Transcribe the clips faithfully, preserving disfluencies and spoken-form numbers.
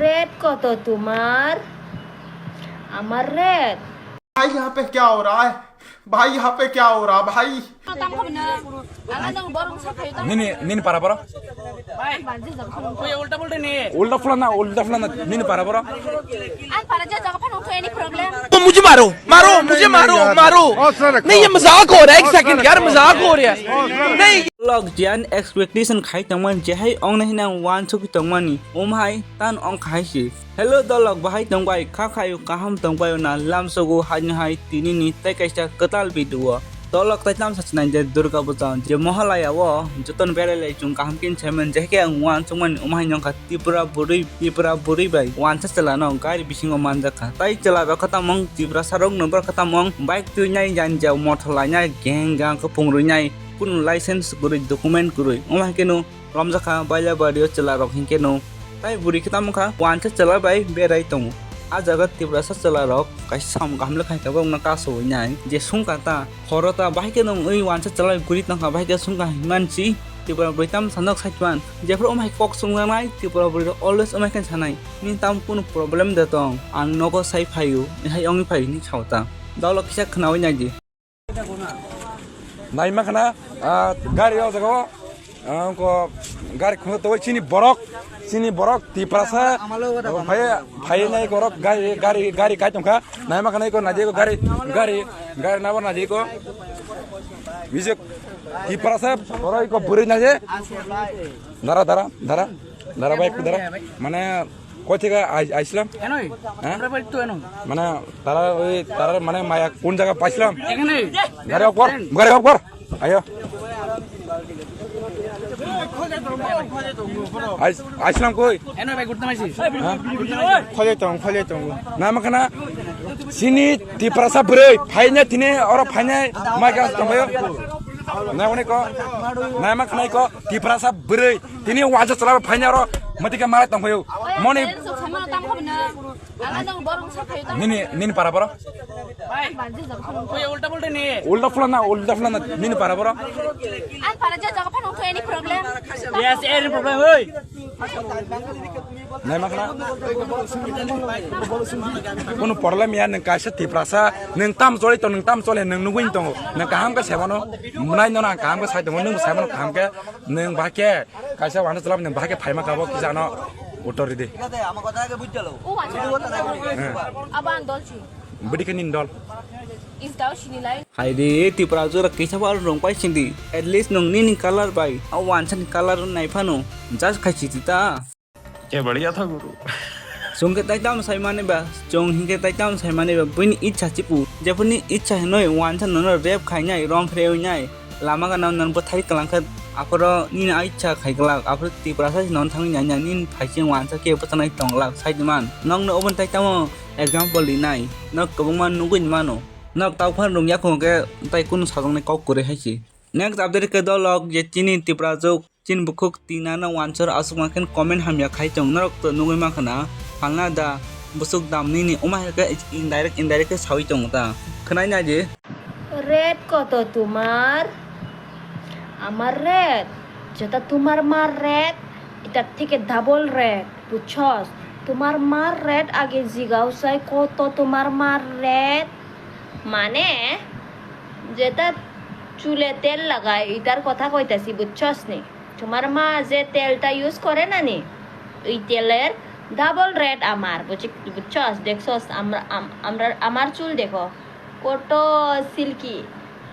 রেট কত তোমার? আমার রেট। ভাই, ইহাঁ পে কিয়া হো রাহা হ্যায়? ভাই, ইহাঁ পে কিয়া হো রাহা হ্যায়, ভাই? Nini, nini para boro? Ulta pula na, ulta pula na, nini para boro? तो मुझे मारो, मारो, मुझे मारो, मारो। नहीं, ये मजाक हो रहा है, एक सेकंड यार, मजाक हो रहा है। नहीं। Lok jian expectation khai tongmani, jehai ong nai hinang wansuk tongmani, umhai tan ong khai si. Hello dolok, bahai tongbai, kha khayo kaham tongbai na lamsogo haino hai tinini tei kaisa kwtal video. Dolok taitam sachinai je Durga Puja je Mohalaya o jotono berai lai chung kaham kin saiman je ke ang wansukmani umhai nongkha Tripura bwrwi, Tripura bwrwi bai wansa chwla no gari bisingo manjakha. Tai chwla rok khatamung Tiprasa rok no bor khatamung bike twi nai janja mothor lai nai gang gang khe pungrwi nai kunu license kwrwi document kwrwi. Umhai khe no romjakha baila bario chwla rok hinkhe no. Tai bwrwi khe tamo kha wansa chwla bai berai tongo. A jaga Tiprasa chwla rok kaisa samung kaham le khai tabok no kasowi nai je sungkha ta. Horo ta bahai khe nwng ui wansa chwla guri tongkha, bahai khe sungkha hinman si Tripura bwrwi tam sanok saitman. Jephru omhai kok sungjaknai Tripura bwrwi rok always omhai khe sanai. Ni tam kunu problem de tong, ang nogo sai phaio, hai ongwi phaio hinwi sao ta. Dolo kisa khnawi naidi. Naima khna, ah, gari o jaga o. Ang ko gari khungsa togwi chini borok, chini borok Tiprasa, phai, phai nai borok gari, gari, gari kai tongkha. Naima khna iko naidi iko gari, gari, gari nabo naidi iko. Bijak Tiprasa borok iko bwrwi naidi. Dara, dara, dara, dara bai, dara. Mane Koi theke ai-, aislam? Enoi. Ha? Amra bai tu eno. Mane tara oi, tara mane maya kun jaga paislam? Ekhane. Gari off kor, gari off kor. Ayo. Ais-, aislam koi? Enoi bai gurta maisi. Ha? Khole tong, khole tong. Nama khana sini Tiprasa bwrwi, phaine tini oro phaine mai gas tongbayo. Na one ko. Nama khana ko Tiprasa bwrwi. Tini waja chala phaina oro mati khe malai tong phaio. Moni. Nini, nini para boro? Ulta pula na, ulta pula na, nini para boro? Yes, any problem, oi. Nai makna? Kono problem ya, nwng kaisa Tiprasa, nwng tam choli tong, nwng tam choli, nwng nugwi tongo. Nwng kaham khe sebano, mwnai no na kaham khe sai tongo, nwng sebano kaham khe, nwng bahai khe Kaisa wano chwla nang bahai khe phaima kabo kisa ano uttor ridi. ও আচ্ছা। হ্যাঁ। আবার আন্দোলন ছিল। Bidi khe nini dol. ইসগাঁও সিনিলাই। Hai de, Tripura jora kisa bar rong pai sindi. At least nung nini color bai. A wansa ni color nai phano. Just khai siti ta. ये बढ़िया था गुरु। Chwng khe tai tamo sai mani ba, chwng hinkhe tai tamo sai mani ba, buini icha chipu. Jephurni icha hinoi wansa nono rep khainai, rom phrewi nai. Lama gana nang bwthai kwlang khe, aphuru nini aisa khai glak, aphuru Tiprasa se nono thangwi nanya, nini phaising wansa khe bwchanai tong glak, sai di man. Nokno oboni tai tamo example rinai, nok kwbangma nugwi mano. Nok tau phano rung yakung khe tai kunu sajaknai kok kwrwi hai se. Next update khe dolok je chini Tiprajwk, chini bukhuk tinano wansor aswk ma khe comment hamya khai tong norok to nugwi mankha na, phalna da bwswk dam nini, wngma hai khe indirect, indirect khe sawi tongo ta. Khwnai nai di. Rate কত তোমার? আমার রেট যেটা তোমার মার রেট, এটার থেকে double rate, বুঝছস? তোমার মার রেট আগে জিগাও চাই, কত তোমার মার রেট? মানে যেটা চুলে তেল লাগায়, এটার কথা কইতাছি, বুঝছস নি? তোমার মা যে তেলটা ইউজ করে না নি, ওই তেলের ডাবল রেট আমার, বুঝ-, বুঝছস? দেখছস, আমরা, আম-, আমরা, আমার চুল দেখো, কত সিল্কি।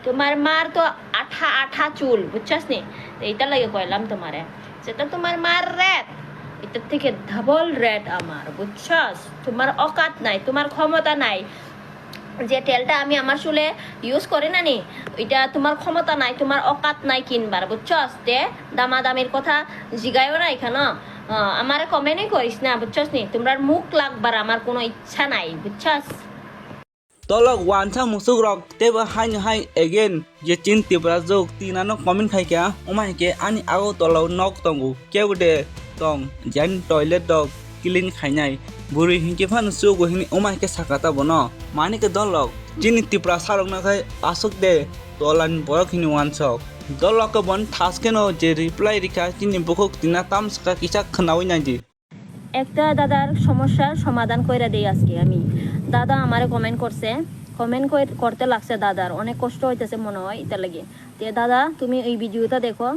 তোমার মার তো আঠা আঠা চুল, বুঝছস নি? তো এটা লাগে কইলাম তোমারে, যেটা তোমার মার রেট, এটার থেকে ডাবল রেট আমার, বুঝছস? তোমার অকাত নাই, তোমার ক্ষমতা নাই। যে তেলটা আমি আমার চুলে ইউজ করি না নি, এটা তোমার ক্ষমতা নাই, তোমার অকাত নাই কিনবার, বুঝছস? তে দামাদামির কথা জিগাইও না এখানো। আহ, আমারে কমেন্টই করিস না, বুঝছস নি? তোমরার মুখ লাগবার আমার কোনো ইচ্ছা নাই, বুঝছস? Tolok wansa musuk rok teibo haino hai again je chin Tiprajwk tinano comment khai kha, wngma hai khe ani ago tolao nok tongo, kebo de tong, jani toilet rok clean khainai. Bwrwi hinkhe phano chugo hini wngma hai khe sakha ta bono. Mani khe dolok, chini Tiprasa rokno khai aswk de tolani borok hini wansok. Dolok khe bon thas kheno je reply rikha chini bukhuk tina tam sakha kisa khnaui naidi. একটা দাদার সমস্যার সমাধান কইরা দেই আজকে আমি। দাদা আমারে কমেন্ট করছে, কমেন্ট করতে লাগছে দাদার অনেক কষ্ট হইতেছে মনে হয় এটার লাগি। তে দাদা, তুমি এই ভিডিওটা দেখো।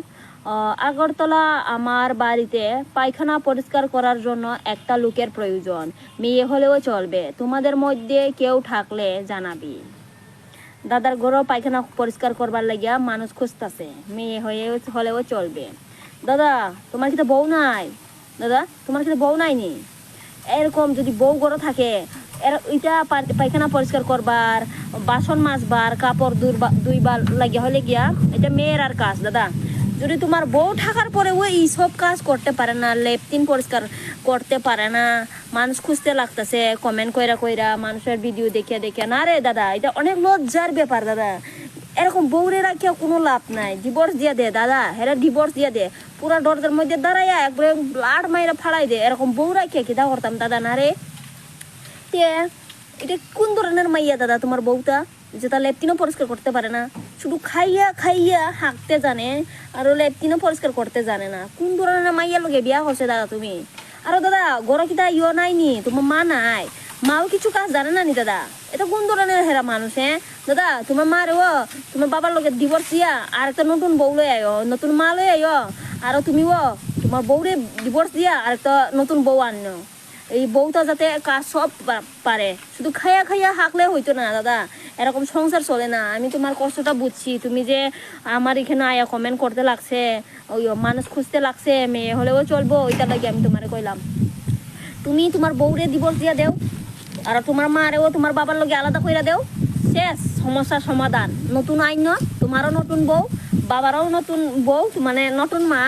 আহ, আগরতলা, আমার বাড়িতে পায়খানা পরিষ্কার করার জন্য একটা লোকের প্রয়োজন। মেয়ে হলেও চলবে, তোমাদের মধ্যে কেউ থাকলে জানাবি। দাদার ঘরো পায়খানা পরিষ্কার করবার লাগিয়া মানুষ খুঁজতাছে, মেয়ে হয়ে হলেও চলবে। দাদা, তোমার কিতা বউ নাই? দাদা, তোমার কিতা বউ নাইনি? এরকম যদি বউ ঘরো থাকে, এর ইটা পা-, পায়খানা পরিষ্কার করবার, বাসন মাজবার, কাপড় দুরবা-, ধুইবার লাগিয়া হলে গিয়া, এটা মেয়েরার কাজ দাদা। যদি তোমার বউ থাকার পরেও এই সব কাজ করতে পারে না, লেট্রিন পরিষ্কার করতে পারে না, মানুষ খুঁজতে লাগতেছে, কমেন্ট কইরা কইরা, মানুষের ভিডিও দেখিয়া দেখিয়া। না রে দাদা, এটা অনেক লজ্জার ব্যাপার দাদা। এরকম বউরে রাখিয়া কোনো লাভ নাই, ডিভোর্স দিয়া দে দাদা, হেরা ডিভোর্স দিয়া দে। পুরা দরজার মধ্যে দাঁড়াইয়া একবারে ব্লাড মাইরা ফালাই দে, এরকম বউ রাখিয়া কিতা করতাম দাদা? না রে। তে এটা কোন ধরনের মাইয়া দাদা তোমার বউটা, যেটা লেট্রিনও পরিষ্কার করতে পারে না, শুধু খাইয়া খাইয়া হাঁকতে জানে, আর লেট্রিনও পরিষ্কার করতে জানে না? কোন ধরনের মাইয়ার লগে বিয়া করছে দাদা তুমি? আরো দাদা, ঘরো কিতা ইয়ো নাই নি? তোমার মা নাই? মাও কিছু কাজ জানে না নি দাদা? এটা কোন ধরনের হেরা মানুষ, হ্যাঁ? দাদা, তোমার মা রে ও, তোমার বাবার লগে ডিভোর্স দিয়া আর একটা নতুন বউ লই আইও, নতুন মা লই আইও। আরো তুমি ও, তোমার বউরে ডিভোর্স দিয়া আর একটা নতুন বউ আনো। এই বউটা যাতে কাজ সব পা-, পারে, শুধু খাইয়া খাইয়া হাঁকলে হইতো না দাদা, এরকম সংসার চলে না। আমি তোমার কষ্টটা বুঝছি, তুমি যে আমার এখানে আয়া কমেন্ট করতে লাগছে, ওই মানুষ খুঁজতে লাগছে, মেয়ে হলেও চলবো, ওইটার লাগি আমি তোমারে কইলাম। তুমি তোমার বউরে ডিভোর্স দিয়া দেও, আর তোমার মারেও তোমার বাবার লগে আলাদা কইরা দেও, শেষ, সমস্যা সমাধান। নতুন আইন ন, তোমারও নতুন বউ, বাবারও নতুন বউ, মানে নতুন মা,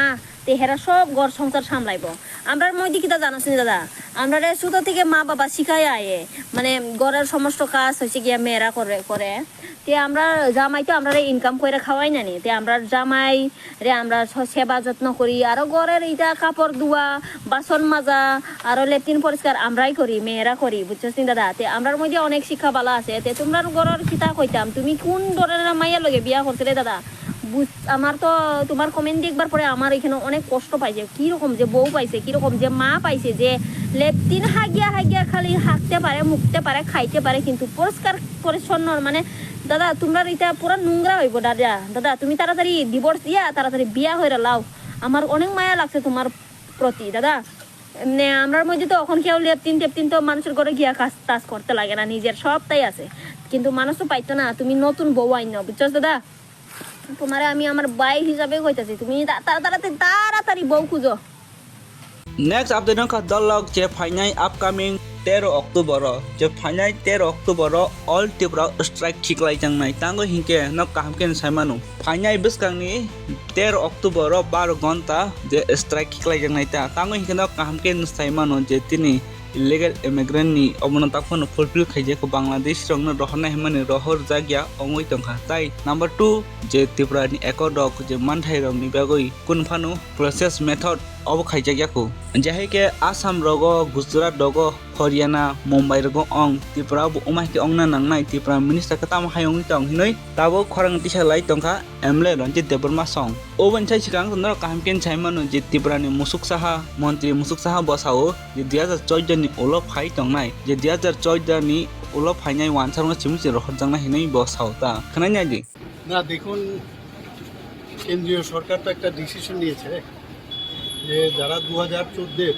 তে হেরা সব ঘর সংসার সামলাইবো। আমরার মধ্যে কিতা জানোস নি দাদা, আমরারে ছোট থেকে মা বাবা শিখাই আয়ে, মানে ঘরের সমস্ত কাজ হইছে গিয়া মেয়েরা করে করে। তে আমরা জামাই তো আমরারে ইনকাম কইরা খাওয়াই না নি, তে আমরার জামাই রে আমরা স-, সেবা যত্ন করি, আরো ঘরের ইটা কাপড় ধোয়া, বাসন মাজা, আরো লেট্রিন পরিষ্কার আমরাই করি, মেয়েরা করি, বুঝছস নি দাদা? তে আমরার মধ্যে অনেক শিক্ষা বালা আছে। তে তোমরার ঘরের কিতা কইতাম, তুমি কোন ধরনের মাইয়া লগে বিয়া করছিলে দাদা? বুঝ-, আমার তো তোমার কমেন্ট দেখবার পরে আমার এখানে অনেক কষ্ট পাইছে, কিরকম যে বউ পাইছে, কিরকম যে মা পাইছে, যে লেট্রিন হাগিয়া হাগিয়া খালি হাগতে পারে, মুখতে পারে, খাইতে পারে, কিন্তু পরিষ্কার পরিচ্ছন্ন মানে দাদা, তোমরা এটা পুরা নোংরা হইব দাদা। দাদা, তুমি তাড়াতাড়ি ডিভোর্স দিয়া তাড়াতাড়ি বিয়া হইরা লাও। আমার অনেক মায়া লাগছে তোমার প্রতি দাদা। এমনি আমরার মধ্যে তো এখন কেউ লেপটিন টেপটিন তো মানুষের ঘরে গিয়া কাজ টাজ করতে লাগে না, নিজের সবটাই আছে। কিন্তু মানুষ তো পাইতো না, তুমি নতুন বউ আইন না, বুঝছস দাদা? তোমারে আমি আমার ভাই হিসাবে কইতাছি, তুমি তা-, তা-, তাড়াতাড়ি, তাড়াতাড়ি বউ খুঁজো। Next update wngkha dolok je phainai upcoming tero October o, je phainai tero October o all Tripura strike khiklai jangnai. Tango hinkhe no kaham khe sai mano. Phainai bwskangni tero October o baro gonta je strike khiklai jangnai ta. Tango hinkhe no kaham khe sai mano je tini illegal immigrant ni obono taphano fulfill khaijak Bangladesh rokno rohornai hwnmani rohor jakya ongwi tongkha. Tai number two je Tripura ni accord rok je manthai rokni bagwi kun phano process method obo khaijak yaku. Jehai khe Assam rogo, Gujarat rogo, Haryana, Mumbai rogo ong Tripura bo wngma khe ongna nangnai, Tripura minister khe tamo hai wngwi tong hinwi tabuk khorang tisa lai tongkha M L A Ranjit Debbarma song. Oboni sai swkang norok kaham khe sai mano je Tripura ni Musuk Saha, montri Musuk Saha bo sao je dui hajar choudo ni ulo phai tongnai, je dui hajar choudo ni ulo phainai wansarno chimui chini rohorjaknai hinwi bo sao ta. Khwnai nai di. না, দেখুন, কেন্দ্রীয় সরকার তো একটা ডিসিশন নিয়েছে যে যারা দু হাজার চোদ্দের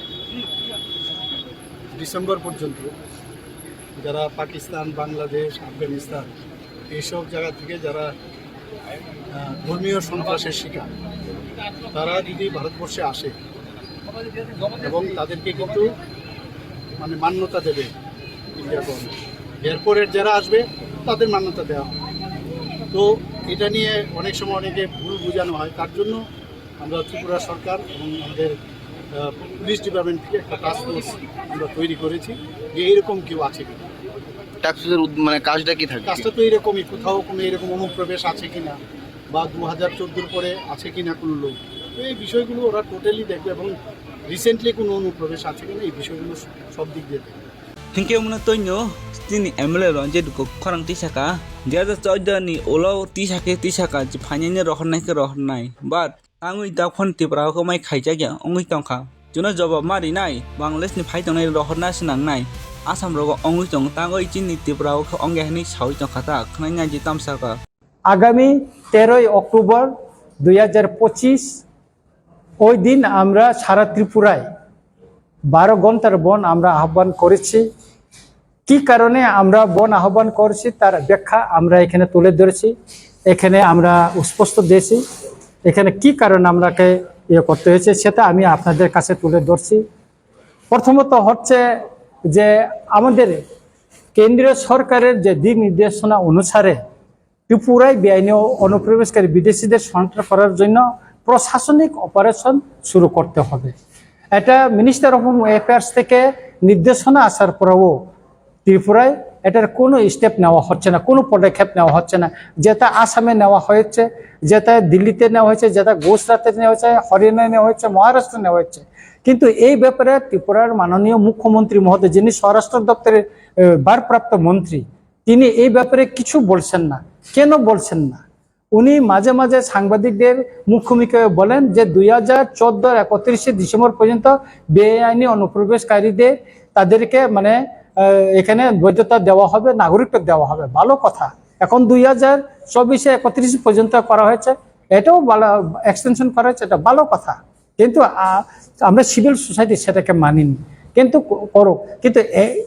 ডিসেম্বর পর্যন্ত যারা পাকিস্তান, বাংলাদেশ, আফগানিস্তান এইসব জায়গা থেকে যারা, আহ, ধর্মীয় সন্ত্রাসের শিকার, তারা যদি ভারতবর্ষে আসে এবং তাদেরকে কিন্তু মানে মান্যতা দেবে ইন্ডিয়া গভর্নমেন্ট, এরপরে যারা আসবে তাদের মান্যতা দেওয়া হবে। তো এটা নিয়ে অনেক সময় অনেকে ভুল বোঝানো হয়, তার জন্য আমরা ত্রিপুরা সরকার এবং আমাদের, আহ, পুলিশ ডিপার্টমেন্ট থেকে একটা টাস্ক ফোর্স আমরা তৈরি করেছি যে এরকম কেউ আছে কিনা। টাস্ক ফোর্সের উদ-, মানে কাজটা কি থাকে? কাজটা তো এরকমই, কোথাও কোনো এরকম অনুপ্রবেশ আছে কিনা বা দু হাজার চোদ্দোর পরে আছে কিনা কোনো লোক, তো এই বিষয়গুলো ওরা টোটালি দেখবে এবং রিসেন্টলি কোনো অনুপ্রবেশ আছে কিনা এই বিষয়গুলো সব দিক দিয়ে দেখবে। Hinkhe omono toino chini M L A Ranjit bo khorang tisaka, dui hajar choudo ni ulo tisake tisaka, je phainai ni rohornai khe rohornai. But tangwi daphon Tripura o khe mai khaijak ya wngwi tongkha. Chwngno jobab ma rinai, Bangladeshni phai tongnai rohorna swnangnai. Assam rogo wngwi tong tangwi chini Tripura o khe wngya hwnwi sawi tongkha ta, khwnai nai je tamsaka. আগামী তেরোই অক্টোবর দুই হাজার পঁচিশ, ওই দিন আমরা সারা ত্রিপুরায় বারো ঘন্টার বন্ধ আমরা আহ্বান করেছি। কি কারণে আমরা বন্ধ আহ্বান করছি, তার ব্যাখ্যা আমরা এখানে তুলে ধরেছি, এখানে আমরা স্পষ্ট দিয়েছি। এখানে কি কারণে আমরাকে ইয়ে করতে হয়েছে, সেটা আমি আপনাদের কাছে তুলে ধরছি। প্রথমত হচ্ছে যে আমাদের কেন্দ্রীয় সরকারের যে দিক নির্দেশনা অনুসারে ত্রিপুরায় বেআইনি অনুপ্রবেশকারী বিদেশিদের শনাক্ত করার জন্য প্রশাসনিক অপারেশন শুরু করতে হবে। এটা মিনিস্টার অফ হোম অ্যাফেয়ার্স থেকে নির্দেশনা আসার পরেও ত্রিপুরায় এটার কোনো স্টেপ নেওয়া হচ্ছে না, কোনো পদক্ষেপ নেওয়া হচ্ছে না। যেটা আসামে নেওয়া হয়েছে, যেটা দিল্লিতে নেওয়া হয়েছে, যেটা গুজরাটে নেওয়া হয়েছে, হরিয়ানায় নেওয়া হয়েছে, মহারাষ্ট্রে নেওয়া হয়েছে, কিন্তু এই ব্যাপারে ত্রিপুরার মাননীয় মুখ্যমন্ত্রী মহোদয়, যিনি স্বরাষ্ট্র দপ্তরের আহ, ভারপ্রাপ্ত মন্ত্রী, তিনি এই ব্যাপারে কিছু বলছেন না। কেন বলছেন না? উনি মাঝে মাঝে সাংবাদিকদের মুখোমুখি হয়ে বলেন যে দুই হাজার চোদ্দোর একত্রিশে ডিসেম্বর পর্যন্ত বেআইনি অনুপ্রবেশকারীদের, তাদেরকে মানে আহ, এখানে বৈধতা দেওয়া হবে, নাগরিকত্ব দেওয়া হবে। ভালো কথা। এখন দুই হাজার চব্বিশে একত্রিশ পর্যন্ত করা হয়েছে, এটাও ভালো, এক্সটেনশন করা হয়েছে, এটা ভালো কথা। কিন্তু আহ, আমরা সিভিল সোসাইটি সেটাকে মানিনি। কিন্তু ক- করুক, কিন্তু এ-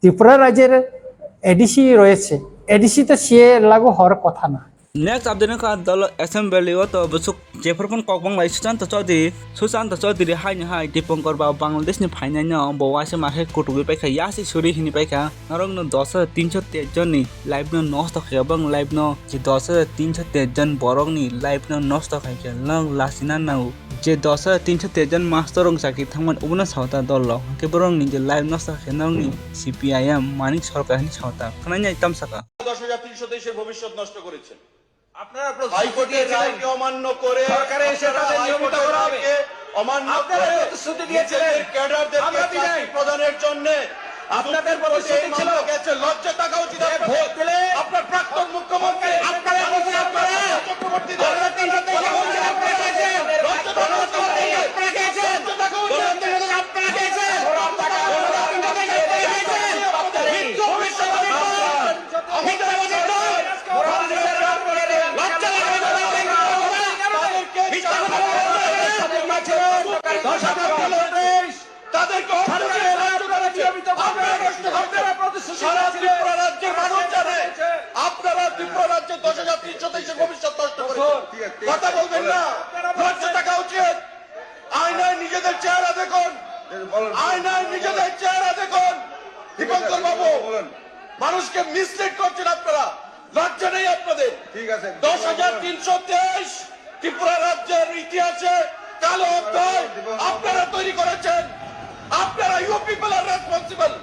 ত্রিপুরা রাজ্যের এডিসি রয়েছে, এডিসি তো সিএ লাগু হওয়ার কথা না। Next update wngkha dolo assembly o to bwswk jephru phano kok bang lai Sushanta Chaudhary, Sushanta Chaudhary haino hai Dipankar ba Bangladesh ni phainai no bo waisa ma khe kutugwi paikha, yasi suri hini paikha, norok no dos hajar tinso teish jon ni life no nosto khaikha, bang life no je dos hajar tinso teish jon borok ni life no nosto khaikha, nwng lasina nango. Je dos hajar tinso teish jon master rok chakri thangmani obono sao ta dol rok, hwnkhe borok ni je life nosto khe norok ni C P I M Manik Sarkar hinwi sao ta, khwnai nai tam saka. দশ হাজার তিনশো তেইশের ভবিষ্যৎ নষ্ট করেছেন। আপনারা প্রতিশ্রুতি হাইকোর্টের দিয়েছিলেন রায়কে অমান্য করে সরকারে এসে আপনারা তাদের নিয়মিত হাইকোর্টের করা হবে। রায়কে অমান্য আপনারা করে প্রতিশ্রুতি দিয়েছিলেন। নিজেদের ক্যাডারদেরকে আমরা দিই নাই। চাকরি প্রদানের জন্য আপনাদের প্রতিশ্রুতি ছিল। গেছে, লজ্জা থাকা উচিত যে আপনাদের। ভোট দিলে আপনার প্রাক্তন মুখ্যমন্ত্রী আপনারা বলছেন আপনারা চক্রবর্তী আপনারা তিনশো তেইশ বলছেন আপনারা গেছেন। লজ্জা থাকা উচিত আপনাদের। লজ্জা থাকা উচিত আপনাদের। আপনারা গেছেন। লজ্জা থাকা উচিত আপনাদের। মিথ্যা অভিযোগ। মিথ্যা অভিযোগ। লজ্জা লাগবে না। তাদেরকে মিথ্যা কথা বলছে। দশ হাজার তেইশ। তাদেরকে হত্যা করে রাজ্য করেছে। আপনারা নষ্ট করবেন। সারা ত্রিপুরা রাজ্যের মানুষ জানে, আপনারা ত্রিপুরা রাজ্যে দশ হাজার তিনশো তেইশের ভবিষ্যৎ নষ্ট করেছেন। কথা বলবেন না, লজ্জা থাকা উচিত। আয়নায় নিজেদের চেহারা দেখুন, আয়নায় নিজেদের চেহারা দেখুন। দীপঙ্কর বাবু, মানুষকে মিসলিড করছেন আপনারা। লজ্জা নেই আপনাদের। ঠিক আছে। দশ হাজার তিনশো তেইশ ত্রিপুরা রাজ্যের ইতিহাসে কালো অধ্যায় আপনারা তৈরি করেছেন। আপনারা, you people are responsible।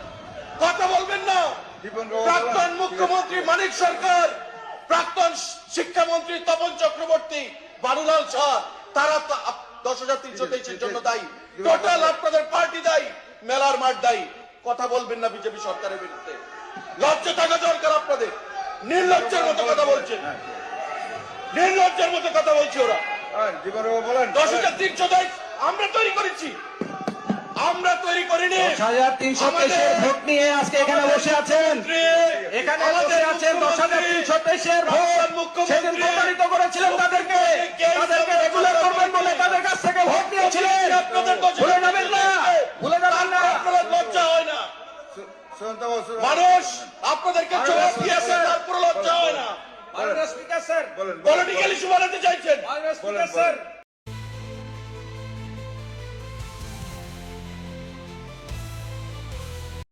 কথা বলবেন না। প্রাক্তন মুখ্যমন্ত্রী মানিক সরকার, প্রাক্তন শিক্ষামন্ত্রী তপন চক্রবর্তী, বারুলাল শাহ, তারা তো আপ-, দশ হাজার তিনশো তেইশের জন্য দায়ী। টোটাল আপনাদের পার্টি দায়ী, মেলার মাঠ দায়ী। কথা বলবেন না বিজেপি সরকারের বিরুদ্ধে। লজ্জা থাকা দরকার আপনাদের। নির্লজ্জের মতো কথা বলছেন, নির্লজ্জের মতো কথা বলছে ওরা। হ্যাঁ, জীবনবাবু বলেন। দশ হাজার তিনশো তেইশ আমরা তৈরি করেছি, আমরা তৈরি করিনি। দশ হাজার তিনশো তেইশের আমাদের ভোট নিয়ে আজকে এখানে বসে আছেন। মুখ্যমন্ত্রী, এখানে আমাদের বসে আছেন দশ হাজার তিনশো তেইশের ভোট। মুখ্যমন্ত্রী, সেদিন প্রতারিত করেছিলেন তাদেরকে, তাদেরকে রেগুলার করবেন বলে তাদের কাছ থেকে ভোট নিয়েছিলেন। আপনাদের দশ হাজার ভুলে যাবেন না। ভুলে যাবেন না। আপনারা লজ্জা হয় না? মানুষ আপনাদেরকে জবাব দিয়েছে, তারপরে লজ্জা হয় না? মাননীয় স্পিকার স্যার। বলেন, বলেন। পলিটিক্যাল ইস্যু বানাতে চাইছেন। মাননীয় স্পিকার স্যার।